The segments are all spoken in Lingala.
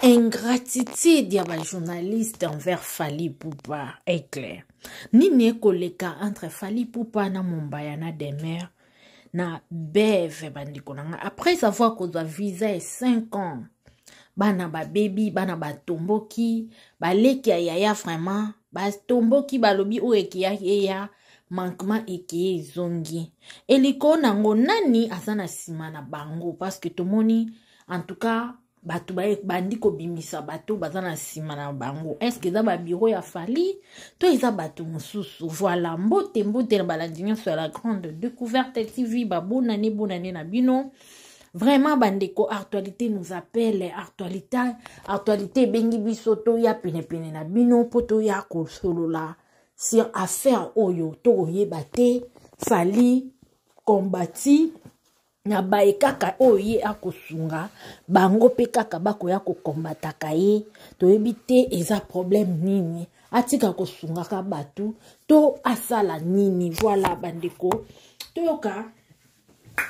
Ingratitude ya ba journaliste envers Fally Ipupa est clair. Nini ekoleka entre Fally Ipupa na Mombaya na Demeure na Beve, bandeko na nga, après avoir kozwa visa ya 5 ans, bana babebi, bana batomboki, baleki ya yaya vraiment batomboki, balobi oyo ekeyaki eya manquement ekeye ezongi eliko nango, nani aza na nsima na bango? Parce que tomoni en tout cas bato bandi kobimisa bato baza na nsima na bango. Est-ce eza babureau ya Fally to eza bato mosusu? Voilà, mbote mbote na balandi nyonso ya La Grande Découverte TV. Babonane bonane na bino vraiment, bandeko. Actualité nous appelle, actualité, actualité ebengi biso toya penepene na bino mpo toya kosolola sur affaire oyo. Tokoyeba te, Fally kombati na baye kaka oyo ye akosunga bango mpe kaka bakoya kokombataka ye. Toyebi te eza problème nini, atika kosungaka bato to asala nini. Voilà, bandeko, toyoka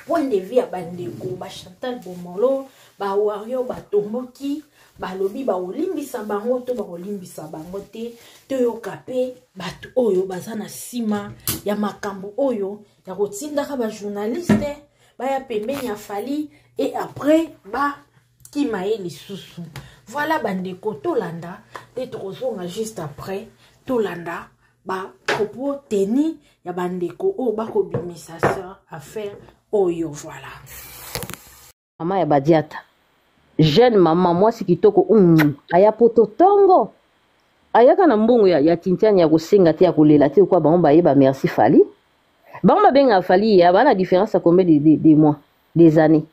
point de vue ya bandeko bachantal Bomolo, bawario batomboki, balobi bakolimbisa bango to bakolimbisa bango te. Toyoka mpe bato oyo baza na nsima ya makambo oyo ya kotindaka bajournaliste baya pembeni ya Fally et après bakima ye lisusu. Voilà, bandeko, tolanda te, tokozonga juste après. Tolanda bapropos teni ya bandeko oyo bakobimisa sur affaire oyo. Voilà. Mama ya badiata, jeune mama, mwasi kitoko, aya poto ntongo, ayaka na mbongo ya tintiani, ya kosenga te, ya kolela te. Okwa bango bayeba merci Fally, bango babengaka Fally ya bana. Différence ya combien de mois, des années?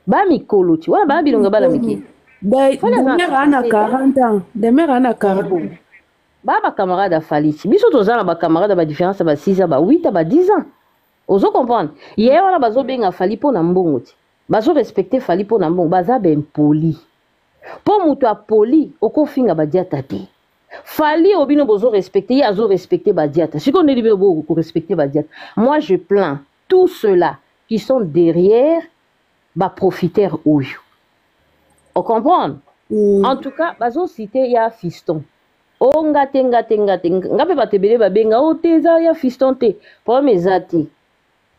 Bamikolo ti wana bana bilongo, bana mike. Demeure ana 40 ans, Demeure ana 40. Ba bacamarade ya Fally ti biso toza na bacamarade ya badifférence ya ba 6 ans, ba 8 ans, ba 10 ans. Ozo comprendre ye wana, bazobenga Fally mpo na mbongo ti, bazorespecte Fally mpo na mbongo. Baza baimpoli mpo moto apoli okofinga badiata te. Fally oyo bino bozorespecte, ye azorespecte badiata. Sikoyo ndeni bino bokorespecte badiata? Moi, je plains tous ceux-là qui sont derrière baprofiteur oyo, ocomprendre? En tout cas, bazocite ya fiston o nga te, nga te, nga te, nga mpe. Bato ebele babenga o te, eza ya fiston te. Problème eza te,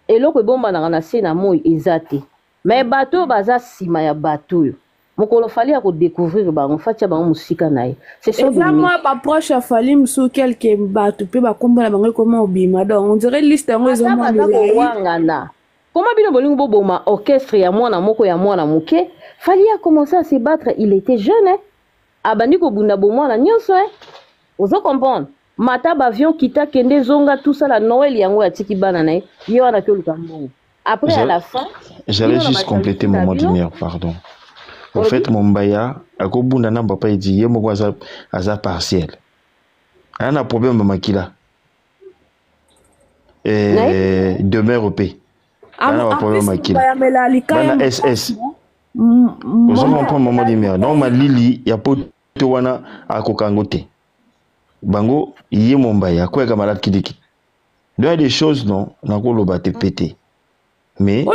eloko ebombanaka na se na moi eza te. Mais bato oyo baza nsima ya bato oyo, mokolo Fally ya kodécouvrir bango, fatia bango mosika na ye. Eza mwa baproche ya Fally mosusu, quelque bato mpe bakombo na bango ekoma obima. Donc on dirait liste yango eza mwa kowangana. Comment bino bolingi boboma orchestre ya mwana moko, ya mwana moke? Fally a commencé à se battre, il était jeune, hein? Abandi kobunda bomwana nyonso, hein? Ozo comprendre? Mata baavion, kita, kende, zonga, tout ça la Noël yango atiki bana na ye, ye wana aki oluka mbongo. Après, à la fin J'allais juste compléter, maman Lumière, pardon. Au fait, Mombaya akobunda na papa edi ye moko aza, aza partiel, aya na problème ya makila. Demeure mpe aya na baproblème ya makila, bana ss. Ozo comprendre, maman Lumière? Donc malili ya poto wana akoka yango te. Bango ye Mombaya akweyaka malade kidiki. Donc il y a des choses, non, nakoloba te pe te, mais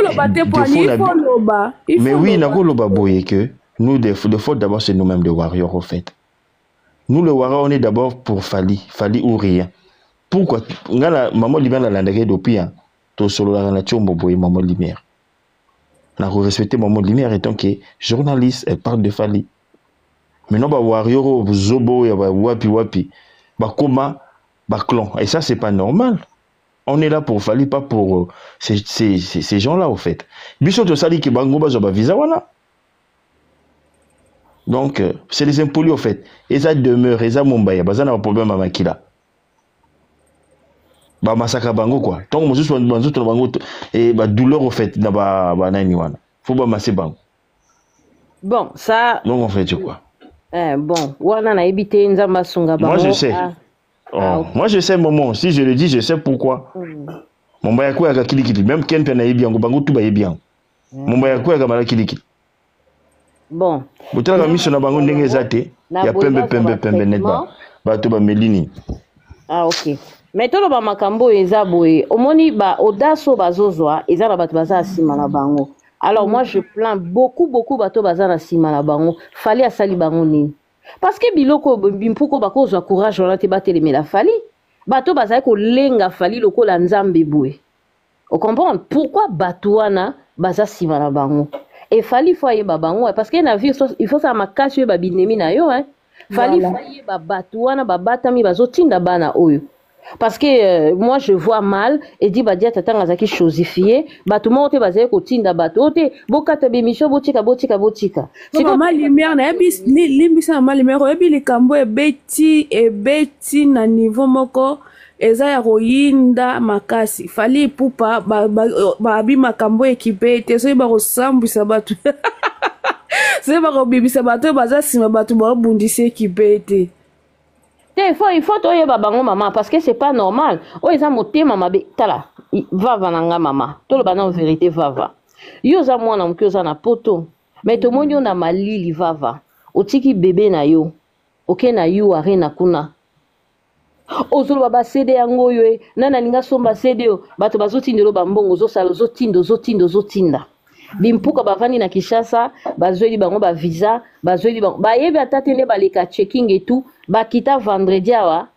mais oui, nakoloba boye que nous, des fautes d'abord, c'est nous-mêmes de warriors. Au fait, nous, le warrior, on est d'abord pour Fally, Fally ou rien. Pourquoi nga na maman Lumière nalandaki depuis, hein, tosololaka na tiombo boye. Maman Lumière, nakorespecte maman Lumière étant que journaliste, elle parle de Fally. Maintenant, bawarrior oyo zobo oyo ya wapi wapi bakoma baclan, et ça, c'est pas normal. On est là pour Fally, pas pour ces gens-là. Au fait, biso tosali ke bango bazwa bavisa wana. Donc c'est les impolis. Au fait, eza Demeure, eza Mombaya, baza na baproblème ya makila, bamasaka bango quoi. Ntongo mosusu banzoto na bango e badouleur, au fait, na banani wana, faut bamase bango. Bon, ça Donc en fait, quoi? Eh, bon, wana nayebi te, Nzambe asunga bango. Moi, je sais. Ah. Oh, ah, okay. Moi, je sais, maman, si je le dis, je sais pourquoi. Mombaya akweyaka kilikili, même Ken mpe nayebi yango, bango tu bayebi yango. Mombaya akweyaka mala kilikili. Bon. Botalaka miso na bango ndenge eza te ya pembe pembe pembe net, ba bato bameli nini. Ah, ok. Mais toloba makambo oyo eza boye, omoni ba audace oyo bazozwa, eza na bato baza nsima na bango. Alors moi je plains beaucoup beaucoup bato baza na nsima na bango. Fally asali bango nini? Parce que biloko bimpuko bakozwa courage wana te batelemela Fally. Bato bazali kolenga Fally lokola nzambe boye. Ocomprendre pourquoi bato wana baza nsima na bango? Et Fally faut ayeba bango, parce que na vie il faut sala makasi oyeba binemi na yo, hein. Fally faut ayeba bato wana babatami bazotinda bana oyo. Parce que moi je vois mal Edi Badiata ntango azalaki chosifié, bato moko te bazali kotinda bato oyo te bokata bémission, botika botika botika. Mama Lumière, nayebi, limbisa mama Lumière, oyebi likambo ebeti ebeti na niveau moko eza ya koyinda makasi. Fally Ipupa babi makambo ekipe te, soki bakosambwisa bato, soki bakobimisa bato oyo baza nsima, bato babundisa ekipe te. Te, il faut toyeba bango mama, parce que c'est pas normal. Oyo eza motema mabe. Tala vava na nga mama, toloba na vérité. Vava, yo oza mwana moke, oza na poto, mais tomoni yo na malili. Vava, otiki bebe na yo, oke na U Arena kuna, ozoloba baCD yango oyo e nani alinga somba CD oyo, bato bazotindela bambongo, ozosala, ozotinda, ozotinda, ozotinda. Bimpuka bavandi na Kinshasa, bazweli bango bavisa, bazweli bango, bayebi ata te nde baleka checking et tout. Bakita vendredi awa,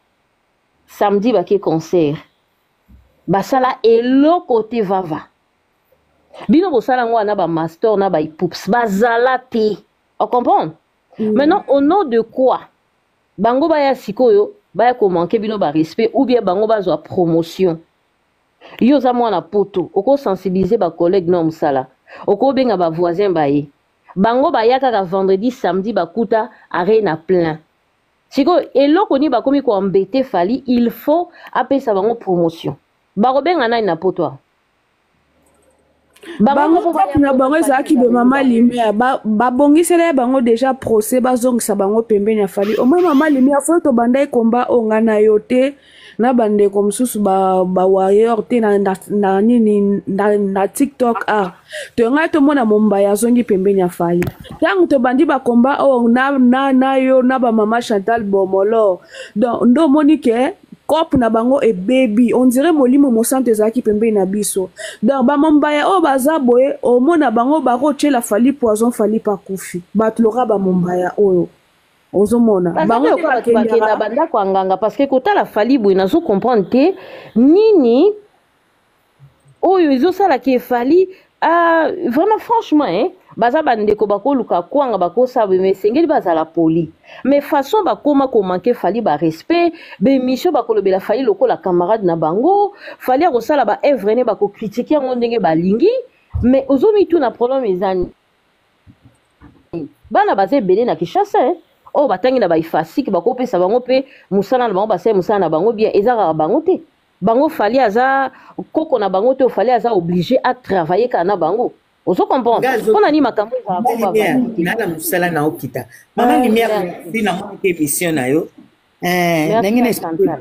samedi bake concert, basala eloko te. Vava, bino bosala yango wana, bamaster na baipups bazala te, ocomprendre? Maintenant, au nom de quoi bango baya sikoyo, baya komanquer bino barespect, ou bien bango bazwa promotion? Yo oza mwana poto, okosensibiliser bacollègue na mosala, okobenga bavoisin baye. Bango baya kaka vendredi, samedi bakuta Arena plein. Sikoyo eloko nini bakomi koembêter Fally? Il faut apesa bango promotion. Bakobenga nani na poto awa? Bango propre na bango ezalaki be mama Lumière, babongisela ye bango déjà procès, bazongisa bango pembeni ya Fally. Omoi mama Lumière, faut tobanda ekomba oyo nga na yo te, na bandeko mosusu bawarrior te na nini na TikTok. A to ngai tomona Mombaya azongi pembeni ya Fally. Ntango tobandi bakomba oyo na yo na bamama Chantal Bomolo, donc nde omoni ke cope na bango ebebi. On dirait molimo mosantu ezalaki pembeni na biso. Donc bamombaya oyo baza boye, omona bango bakotiela Fally poison, Fally pakufi. Bato loka bamombaya oyo ozomona. Bango bakenda bandako ya nganga, parce que kotala Fally boye, nazo comprendre te nini oyo ezosalaka efali. Ah, vraiment, franchement, hein, baza bandeko, bakoluka kwanga, bakosala boye, mais esengeli bazala poli. Mais façon bakóma komanquer Fally barespect, bémission bakolobela Fally lokola camarade na bango, Fally akosala baœuvre ne, bakocritiquer yango ndenge balingi. Mais ozomituna problème eza nini? Bana baza ebele na Kinshasa, eh? Oyo batangi na baifasike, bakopesa bango mpe mosala na bango, basali mosala na bango bien. Eza kaka bango te. Bango Fally aza koko na bango te. Fally aza obligé atravailler kaka na bango, ozo comprendre mpona nini makambo ezala? Na mosala na okita mama Lumière, merci, namonaki émission na yo ndenge na.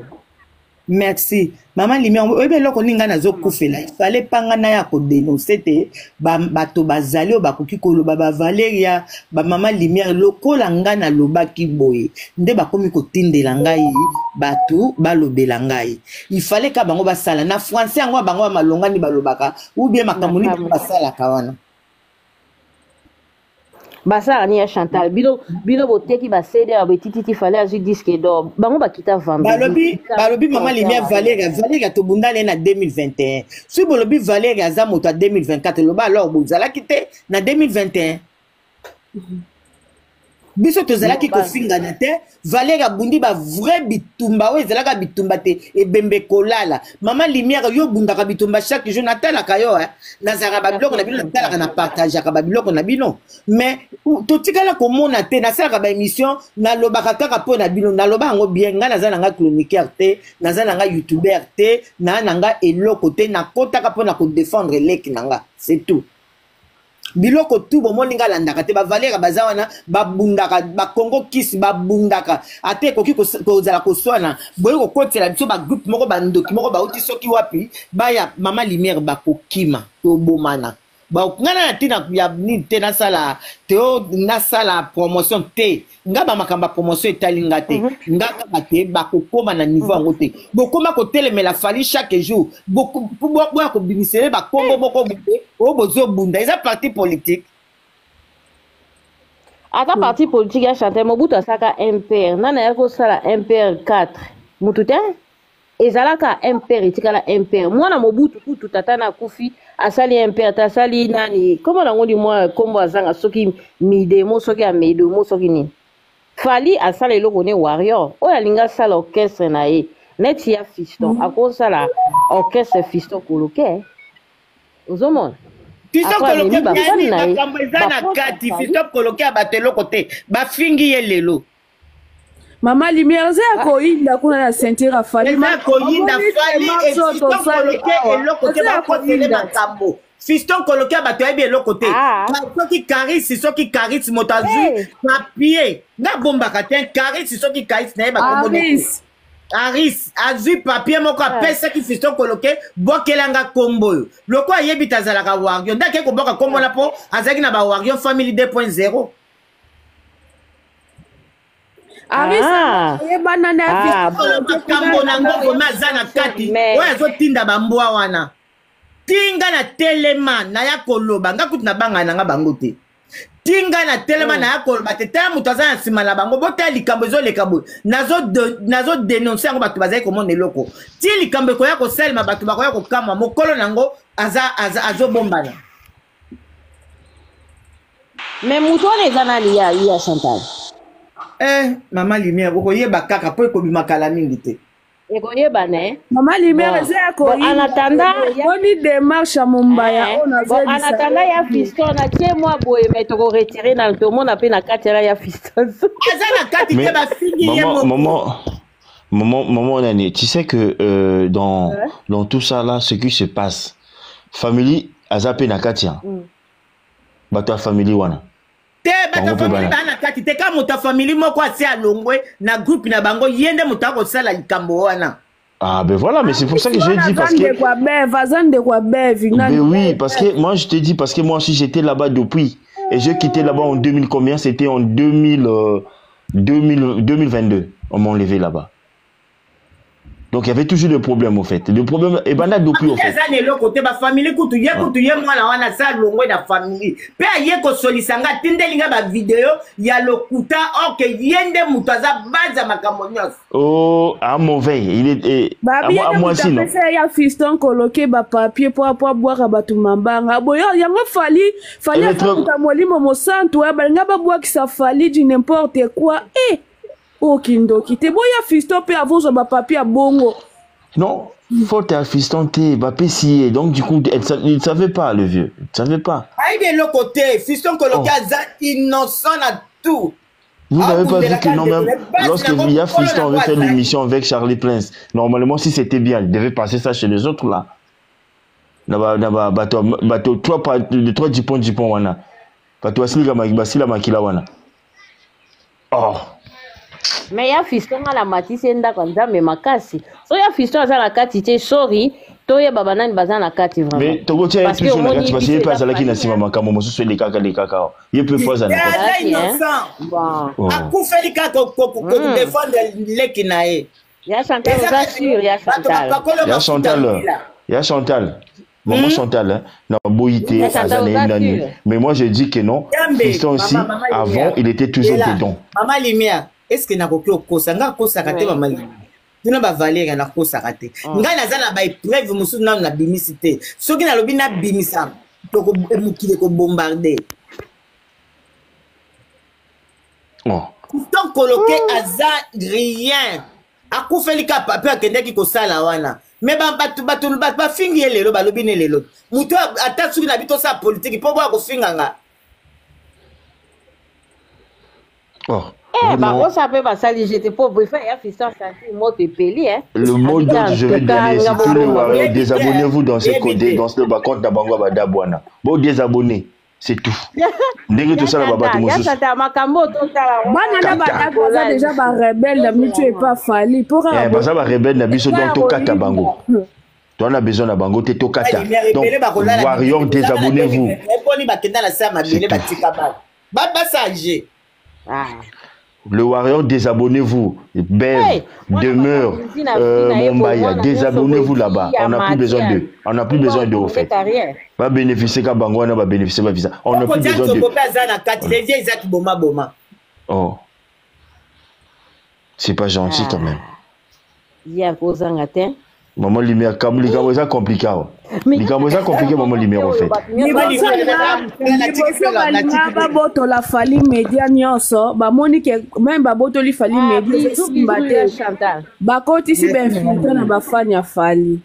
Merci mama Lumière. Oyebi eloko nini ngai nazokufela? Ifale panga na ya kodénoncer te. Bato bazali oyo bakoki koloba, bavaleria, bamama Lumière lokola ngai nalobaki boye, nde bakomi kotindela ngai bato balobela ngai. Ifale ka bango basala na français yango ya bango ya malongani balobaka, ou bien makambo nini basalaka wana. Basala ni ya Chantal, bino bino boteki baCD ya betititi, Fally azwi disque d'or, bango bakita. Vendredi balobi mama Lumière, Valeria, Valeria tobundani ye na 2021. Soki bolobi Valeria aza moto ya 2024, loba alors bozalaki te na 2021. Biso tozalaki kofingana te. Valeri abundi bavrai bitumba oyo ezalaka bitumba te, ebembe kolala. Mama Lumière, yo obundaka bitumba chaque jour, natalaka yo, nazalaka babiloko na bino, natalaka, na partageaka babiloko na bino, mais totikala komona te. Nasalaka baémission, nalobaka kaka mpo na bino, naloba yango bien. Ngai naza na ngai chroniqueur te, naza na ngai youtubeur te, naa na ngai eloko te. Nakotaka mpo na kodéfendre leki na nga, c'est tout. Biloko tu bomoni nga alandaka te. Bavalere baza wana, babundaka, bakongo kisi babundaka, ata ekoki kozala koswana boye, kokotela biso bagroupe moko, bandoki moko bauti soki wapi, baya mama Lumière, bakokima, tobomana. Ngai na ntina ya nini te nasala teo, nasala promotion te. Nga bamakambo ya promotion etali nga te. Nga kaka te bakokóma na niveau yango te. Bokóma kotelemela Fally chaque jour, boya kobimisele bakombo moko boye oyo bozobunda, eza parti politique. Ata parti politique ya Chantal, Mobutu asalaka MPR, nani ayaki kosala MPR 4? Mutu te. Ezalaka MPR, etikala MPR. Mwana Mobutu kutu, tata na akufi, asali MPR te. Asali nani, kombo nango ni mwa kombo azanga, soki Midemo, soki Amedomo, soki nini. Fally asala eloko ne warrior oyo alingi asala orchestre na ye neti ya Fiston, akosala orchestre Fiston Koloke, ozomona. Fiston Après, Koloke amemi bafani na ye, makambo eza na baproche ya kati. Fally. Fiston Koloke ya bato eloko te, bafingi ye lelo. Mama Lumière, eza ya koyinda kuna na ceinture ya Fally. Eza koyinda. Fally, Fiston Koloke eloko te, Eza ya bakotele koyinda. makambo. Fiston Koloke ya bato ayebi eloko te. Soki Karisi, soki Karisi moto azwi papier, nga bombaka te. Karisi, soki Karisi, nayeba kombo ne te. Aris. Aris azwi papier moko, apesaki Fiston Koloke: "Bwakelanga kombo oyo." Loko ayebi te azalaka warrior, nde ake kobwaka kombo wana mpo azalaki na bawarrior family 2.0. Aris ayebana na Oyo makambo nango vraiment aza na kati. Oyo azotinda bambwa wana, tinga na telema naya koloba, nga kutu nabangana nanga bango te. Tinga na telema naya koloba te, tala moto aza na nsima na bango. Botala likambo ezoleka boye, nazodénoncer yango, bato bazali komona eloko ti likambo ekoya kosalema, bato bakoya kokamwa. Mokolo nango aza azobombana. Mais moto wana eza nani, ya Chantal? Mama Lumière, okoyeba kaka mpo ekobima kala mingi te. Ekoyebana, eh? Mama Lumière, eza ya Bon, en attendant koyinda. Démarche ya Mombaya oyo Bon, en nazoyebisa. attendant ya Fiston natie mwa boye, mais tokoretirer na tomona mpe na kati wana ya Fiston. Aza na kati te. Mais Bafingi ye maman, moko. Maman, maman, maman Nani, tu sais que dans tout ça là, ce qui se passe, famille aza pe na kati, hein. Bato ya famille wana. Te, bato ya Bango mpe famille bana. baa na kati te. Ka moto ya famille moko asi alongwe na groupe na bango, ye nde moto akosala likambo wana. Ah ben voilà, mais c'est pour ça que j'ai dit Aza parce que ndeko ya Beve, aza ndeko ya Beve nani. Ben oui, parce que moi je te dis, parce que moi aussi j'étais là-bas depuis et j'ai quitté là-bas en 2000 combien. C'était en 2000, 2000 2022, on m'a enlevé là-bas. Donc il y avait toujours des problèmes au fait. Des problèmes et ben là depuis au fait. Eza na eloko te. Bafamille kutu, ye kutu, ye mwana wana asa alongwe na famille mpe aye kosolisa nga, atindeli nga bavideo ya lokuta, or que ye nde moto aza base ya makambo nyonso. Oh, un mauvais. Il est eh, à Babi moi, à ye moi moto aussi non. apesa ya Fiston Koloke bapapier po abwaka bato mabanga boyo yango. Fally, Fally Il est aza moto ya molimo mosantu, balinga babwakisa Fally du n'importe quoi. E oyo kindoki te. Boya Fiston mpe avozwa bapapier ya bongo. Non, faute à fiston te, bapesi ye. Donc du coup, il ne savait pas le vieux. Il ne savait pas. Ayebi eloko te. Fiston Koloke Oh. aza innocent na tout. Vous n'avez pas vu Abundelaka que non même ndeko, basi lorsque nango Via mokolo Fiston nango avait fait azali. l'émission avec Charlie Prince, normalement si c'était bien, il devait passer ça chez les autres là. Na ba bato bato trois pa trois dipon dipon wana. Bato basila basila makila wana. Oh. Mais ya Fiston, nga na matisi ye ndako ya Nzambe makasi. So ya Fiston aza na kati te, sorry, toyeba banani baza na kati vraiment. Mais tokotia ye Parce que toujours na omoni kati parce que biso ye mpe eza azalaki na famille, nsima hein. makambo mosusu elekaka elekaka. Ye mpe fo aza na Te, kati. aza Azalaki, hein. innocent. Bon. Oh. Akufeli kaka kodéfendre leki na ye. Ya Chantal, Eza oza sûr ya bato Chantal? bapakolo Ya mafuta Chantal, mbila. ya Chantal. Maman Chantal, hein, na boyi te Ya Chantal, aza na ye oza nani. sûr? Mais moi je dis que non, Yambe, Fiston aussi, mama, mama avant, Lumière. il était toujours Ela, dedans. Mama Lumière, est ce que nakoki okosa? Nga akosaka te. Mama Lumière, tuna bavaleri, nakosaka te. Ngai naza na baépreuve mosusu nano nabimisi te. Soki nalobi nabimisa, mokili ekobombarder. Oh. Fiston Koloke aza rien, akufeli ka papier akendaki kosala wana. Me bato bato bafingi ye lelo, balobi ne lelo moto ata soki na bi tosala politike mpo boya kofinga nga. Oh. Eh, Non. bakosa mpe basali jete po brifa ya Fiston asanti moto epeli, eh. Le mot d'ordre que je vais donner, c'est tous les warriors, désabonnez-vous dans ce côté, dans ce compte na bango badabwana. Bon, désabonnez, c'est tout. Ndenge tosala ba bato Ya mosusu. Chantal, makambo totala. Bana na Kata. bandako baza déjà barebelles na mitu epa Fally mpo kaka Eh, baza ba rebelle na biso, donc tokata bango. Toza na besoin na bango te, tokata. Donc warrior, désabonnez-vous. Eponi bakenda na se ya mabele, batika bana basage. Ah. Le Warrior, désabonnez-vous. Bev, hey, Demeure, Mombaya, désabonnez-vous là-bas. On n'a plus besoin d'eux. On n'a plus besoin d'eux, au fait. Va bénéficier qu'à Bangwana, va bénéficier ma visa. On n'a plus besoin d'eux. Oh. C'est pas gentil quand même. Ya kozanga te. Maman Lumière, likambo eza compliqué awa. Likambo eza compliqué, Maman Lumière, au fait. Liboso balinga babotola Fally media nyonso, bamoni ke meme babotoli Fally media esimba te, bakotisi bainfiltre na bafani ya Fally.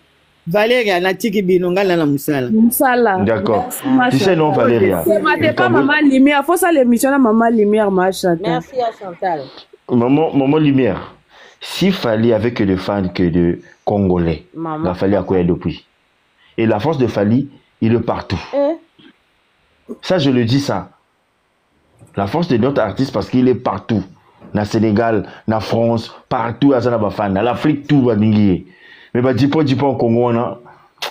Valeria, natiki bino, ngai na mosala. Mosala. D'accord. Tu sais non, Valeria. Semate pas Maman Lumière, faut ça l'émission na Maman Lumière, ma Chantal. Merci à Chantal. Maman, Maman Lumière, s'il fallait avec que de fans que de Congolais, Maman. il a fallu à quoi depuis. Et la force de Fally, il est partout. Eh. Ça, je le dis ça. La force de notre artiste, parce qu'il est partout. Na Sénégal, na France, partout, aza na bafan, na l'Afrique, tout va ningi. Mais bah, dis pas, dis pas au Congo, on a,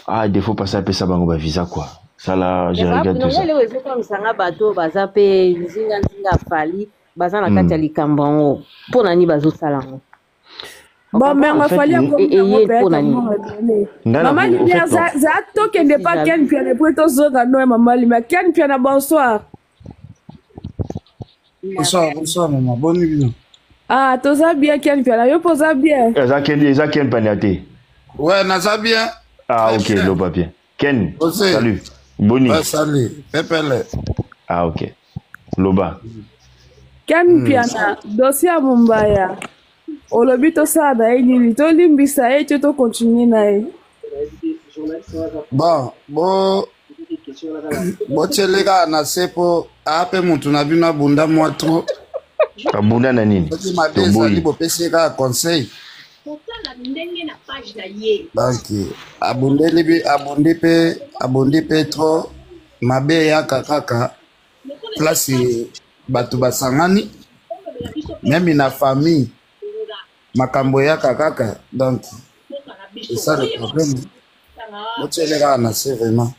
ah, des fois, passer appeler ça, bango, bah, visa, quoi. Ça, là, je regarde tout ça. Lelo ezokomisanga bato baza mpe nzinga nzinga Fally, baza na kati ya likambo yango, mpo na nini bazosala yango? Bon, mais En on fait, fallait eye mpo na nini? Nga na- Maman au fait, Lumière, non. za tokende pa Ken Piana, po tozoka no Maman Lumière. Ken Piana, bonsoir. Bonsoir, bonsoir maman. Bonne nuit. Ah, toza bien Ken Piana, yo poza bien. Eza Ken, eza Ken Pania te. Ouais, naza bien. Ah, Très ok, bien. loba bien. Ken, Osé. salut. Boni. Ouais, salut. Pepele. Ah, ok. Loba. Ken Piana, dossier ya Mombaya. Olobi tosala na ye nini? Tolimbisa ye to tokontinue na ye? Bon, bo botiele kaka na se mpo aa mpe motu na bino abunda mwa trop. Abunda na nini? Soki mabe ezali Toboyi. bopesi ye kaka conseil. Donc abundeli bi abundi mpe abundi mpe trop, mabe eyaka kaka place bato basangani, meme na famille makambo eyaka kaka, donc c'est ça le problème. Botiele kaka na se vraiment.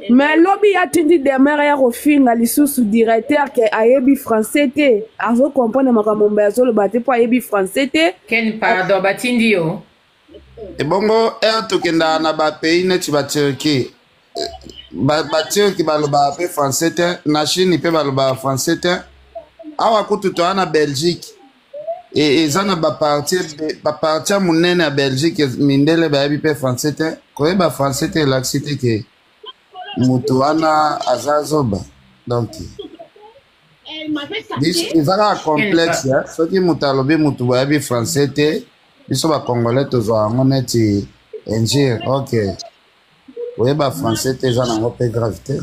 Mais lobi atindi Demeure ya kofinga lisusu directeur ke ayebi français te, azocomprendre makambo Mombaya azoloba te mpo ayebi français te. Ken, pardon, batindi yo. Ebongo ere tokendaka na bapays neti baturquie, baturki balobaka mpe français te, na Chine mpe balobaka français te. Awa kutu toya na Belgique, eza na bapartie bapartie ya monene ya Belgique, mindele bayebi mpe français te. Koyeba français te elakisi te ke moto wana aza zoba. Donc eza kaka complexe, eh. Soki moto alobi moto boyebi français te, biso bacongolais tozwa yango neti injure. Ok, koyeba français te eza nango mpe grave te.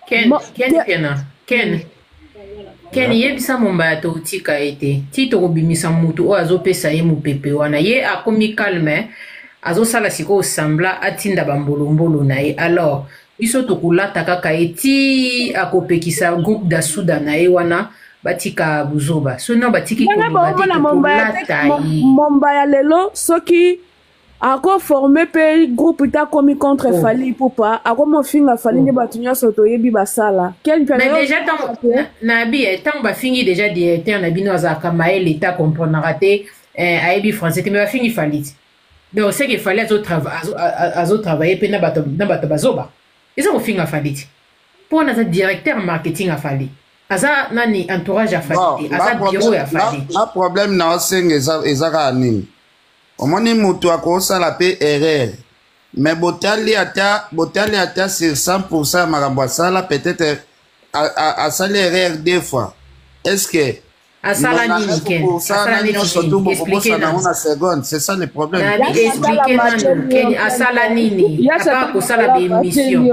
Ken, Bon, Ken Piana, Ken. Ken, yebisa Mombaya totika ye te. Ti tokobimisa mutu oyo azopesa ye mopepe wana. Ye akomi calme, azosala sikoyo semblant atinda bambolombolo na ye. Alors, biso tokolata kaka ye ti akopekisa groupe d'asuda na ye wana batika buzoba. Soki batiki Ndenge koloba te, bomona Mombaya te tokolata ye. Mombaya lelo soki akoforme mpe groupe te, akomi contre Oh. Fally Ipupa, akomi ofinga Fally nde bato nyonso toyebi basala. Ken Piana, Mais yo déjà ntango na bi ntango bafingi déjà directeur na bino azalaka mayele te, akomprenaka te, ayebi français te, mais bafingi Fally te. Donc c'est que Fally azotravaille mpe na bato bazoba. Eza kofinga Fally te mpo wana aza directeur marketing ya Fally, aza nani, entourage ya Fally te, aza bureau ya Fally. Na problème na osenga eza kaka nini? Omoni moto akosala mpe erreur, mais botali ata sur 100 ya makambo asala, peut-être asali erreur deux fois, est ce que Asala nini, Ken? Asala neti nyonso tu nini? Explique bokobosana yango nanu. na seconde, c'est ça le problème. Nabi, explique nanu, Ken, asala nini à part kosala baémission?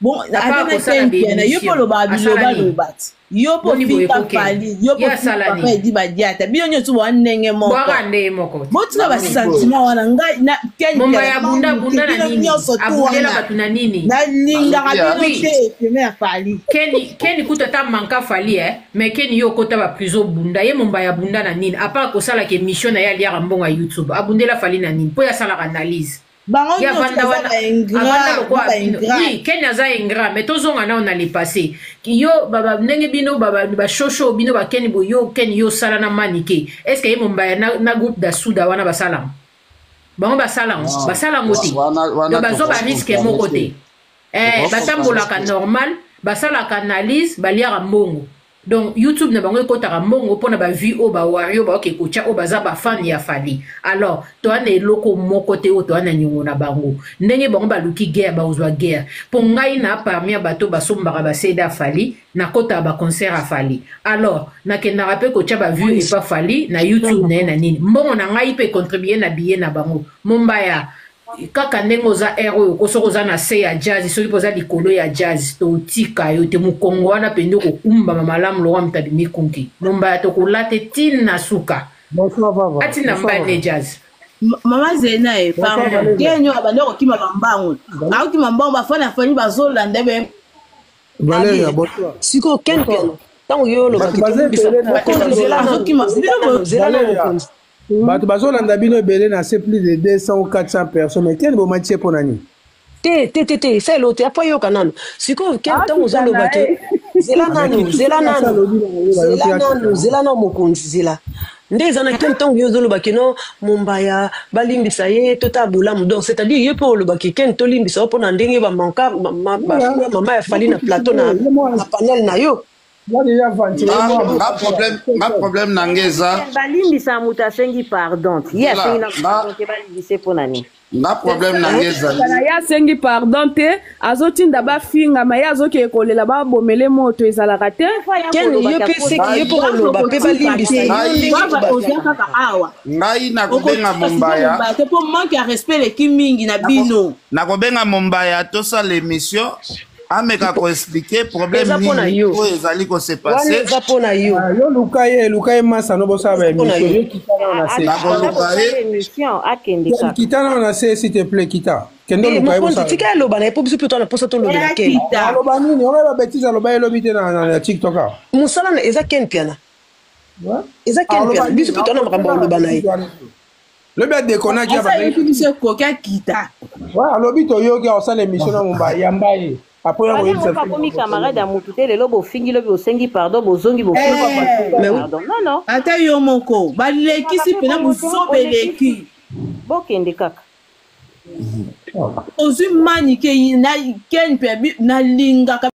Bon, À part ata na kosala Ken Piana, yo mpo baémission, olobaka asala biloba nini? loba ti yo mpo Boni boye finga kokende. Fally, yo mpo Ye finga asala papa nini? Edi Badiata, bino nyonso boa ndenge moko. Bwaka nde moko. Botika basentiment wana. Ngai na Ken Mombaya Piana, abunda bunda na bino nini? nyonso tu Abundela wana bato na nini? nalingaka bino Oui. te peme ya Fally. Ken, Ken kuta ata manka Fally, eh? Mais Ken, yo okota baprison bunda. Ye Mombaya abunda na nini? À part kosalaka émission na ye, aliaka mbongo ya YouTube, abundela Fally na nini? Mpo ye asalaka analyse. Bango Ye nyonso avanda baza wana ba ingrat, avanda na lokola ba bino. ingrat. Oui, Ken aza ingrat, mais tozonga nao na le passé. Yo baba ndenge bino baba bashosho bino ba Ken bo yo Ken yo sala na manike. Est-ce que ye mombaya na, na groupe da Souda wana basala? Bango basala ngo, Non. basala ngo te. Wana wana Donc bazo ba risque moko te. Eh, batambolaka normal, basalaka analyse, baliaka mbongo. Donc YouTube na bango ekotaka mbongo mpona ba vue oyo ba wario baoke kotya oyo baza ba fan ya Fally. Alors toa na eloko moko te oyo toa na niongo na bango. Ndenge bango baluki guerre bakozwa guerre. Mpo ngai na parmi ya bato basombaka ba CD ya Fally, nakotaka ba concert ya Fally. Alors nakendaka mpe kotya ba vue epa Fally na YouTube na ye na nini. Mbongo na ngai mpe contribuer na billet na bango. Mombaya kaka ndenge oza aire oyo ko soki oza na se ya jazz soki mpe oza likolo ya jazz totika yo te mokongo wana mpenza okokumbama malamu lokola moto abimi kunki mombaya tokolata ntina suka Bonsoir, Vava. atina Bonsoir, mbali ne Vava. jazz. Mama Zena e Bonsoir, pardon. Valeria. Kenyo abandi kokima bambangu. Akokima mbangu bafana fani bazolanda be. Valeria, bonsoir. Sikoyo Ken Bonsoir. Piano, ntango yo olobaki Bato baza tolimbisa ebele na mokonzi, zela nanu, Azokima zela nanu, zela nanu Valeria. mokonzi. Bato bazolanda bino ebele na se plus de 200 ou 400 personnes. Mais Ken bomati ye mpo na nini? Te te te te, esa elo te, apo ayoka nanu. Sikoyo Ken, ntango Akita na ozoloba ke ye. zela Ah, mais nanu, kitu zela soki asi nanu, alobi na ye bayoki zela akita. nanu, zela nanu mokonzi, zela nde eza na Ken. Ntango yo ozoloba ke no mombaya balimbisa ye tota bolamu, donc c'est-à-dire ye mpe olobaki Ken tolimbisa yo mpona ndenge bamanka Voilà. mama ya Fally na Bokutisi plateau ye na ye mwa na panel na yo. nga déjà ventile ye Nga mwa nga problème nga problème na nga eza Ken balimbisa moto asengi pardon ti ye Zela asengi na nga pardon te, balimbise mpo na nini? nga problème na nga ezali Kala ye asengi pardon te, azotinda bafingama, ye azokende kolela babomele moto, ezalaka te. Ken yo mpe seki ye mpo Wazo koloba mpe kotika balimbisa te. yo ngai ndenge Wazo oza tobafingaka. kaka awa. Ngai nakobenga Okotika sikoyo mombaya mombaya te mpo manque ya respect eleki mingi na nako bino. nakobenga mombaya tosala émission ameka koexplike problème Eza mpo na nini yo oyo ezali kose wana, passe. eza mpo na yo. Ah, yo luka ye, luka ye masa no bosala Eza mpo na baémission yo. yo kita nao na se. Ata Nakoluka kosala ye. émission akende Ken kaka. kita nao na se, s'il te plaît, kita kende Eh, oluka ye mokonzi bosala. tika aloba na ye mpo biso mpe towana mposa tolobela Ken. Akita. Aloba nini? Oyo babétise aloba elobi te na TikTok awa. Mosala na eza Ken Piana. Ouais. Eza Ken Aloba Piana, biso nini? mpe towana makambo ya koloba na ye. Akosenga wana te. Lobi adekonaki Asa yoki biso ekoki akita. Alobi toyoki akosala émission na Mumbai yamba ye apres ya Fally koyebisa yango mpe biso akomi makambo camarade ya osali. motu te. Lelo bofingi, lobi bosengi pardon, bozongi bofingi, Eh, bosengi Mais oui. pardon. Non non, ata yo moko ezalaka balekisi mpe mpena bongo te, buzoba olekisi eleki. bokende kaka. Ozwi manike na Ken mpe nalingaka.